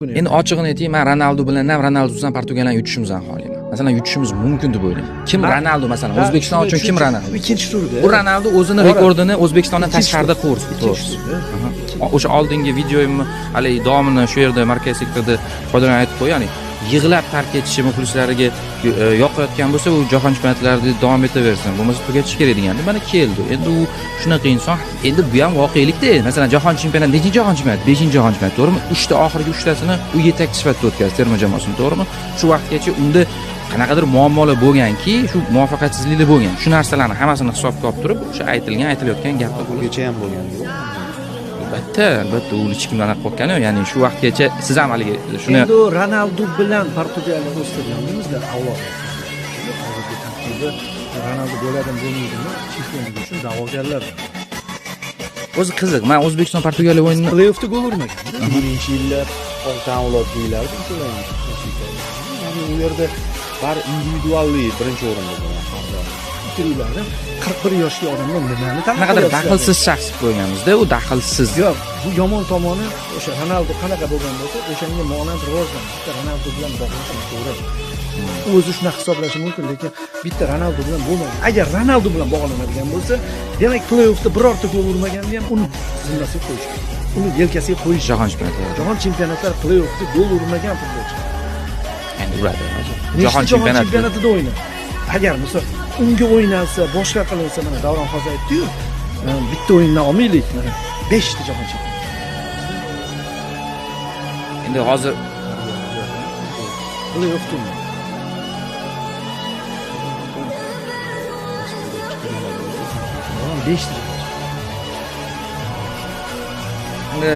Endi ochig'ini aytay, men Ronaldu bilan ham, Ronaldusiz ham Portugaliyani yutishimizni xohlayman. Masalan, yutishimiz mumkin deb o'ylayman. Kim Ronaldu masalan, O'zbekiston uchun kim Ronaldu? Ikkinchi turda. U Ronaldu o'zini rekordini O'zbekistondan tashqarida ko'rsatdi. O'sha oldingi videoyimni haligi davomini shu yerda markaziy sektorda foydalanib aytib qo'y, ya'ni yig'lab tark etishi muxlislariga yoqayotgan bo'lsa, u jahon chempionatlarida davom etaversin, bo'lmasa tugatish kerak degandi. Mana keldi. Endi u shunaqa inson. Endi bu ham voqelikda. Masalan, jahon chempionati nechinchi jahon chempionati? 5-jahon chempionati, to'g'rimi? 3 ta oxirgi 3 tasini u yetakchi sifatida o'tkazdi terma jamoasini, to'g'rimi? Shu vaqtgacha unda qanaqadir muammolar bo'lganki, shu muvaffaqiyatsizliklar bo'lgan. Shu narsalarni hammasini hisobga olib turib, o'sha aytilgan, aytilayotgan gaplar Bungacha ham bo'lgan. Albatta, albatta u hech kim anaqa qilayotgani yo'q. Ya'ni shu vaqtgacha siz ham haligi shuni Endi Ronaldu bilan Portugaliya o'stirganimizda avlod. Hozirgi tarkibda Ronaldu bo'ladimi, bo'lmaydimi, chempionlik uchun da'vogarlar. O'zi qiziq. Men O'zbekiston Portugaliya o'yinini play-offda gol urmagan. 2000-yillar oltin avlod deyilardi. Ya'ni u yerda bari individuallik birinchi o'rinda bo'lgan. Ikkilarda 41 yoshli odamlar nimani talab qanaqadir daxlsiz shaxs qo'yganimizda, u daxlsiz. Yo'q, bu yomon tomoni o'sha Ronaldu qanaqa bo'lgan bo'lsa, o'shanga monand rivojlandi. Bitta Ronaldu bilan bog'lash noto'g'ri. O'zi shunaqa hisoblashi mumkin, lekin bitta Ronaldu bilan bo'lmaydi. Agar Ronaldu bilan bog'lanadigan bo'lsa, demak play-offda birorta gol urmaganda ham uni zimmasiga qo'yish kerak. Uni yelkasiga qo'yish. Jahon chempionatida. Jahon chempionatlar play-offda gol urmagan futbolchi. Endi uradi. Jahon chempionatida o'ynadi. Agar misol unga o'ynalsa, boshqa qilinsa, mana Davron hozir aytdi-yu, bitta o'yindan olmaylik, mana 5 ta jahon chempionati. Endi hozir play-off turni. 5 ta.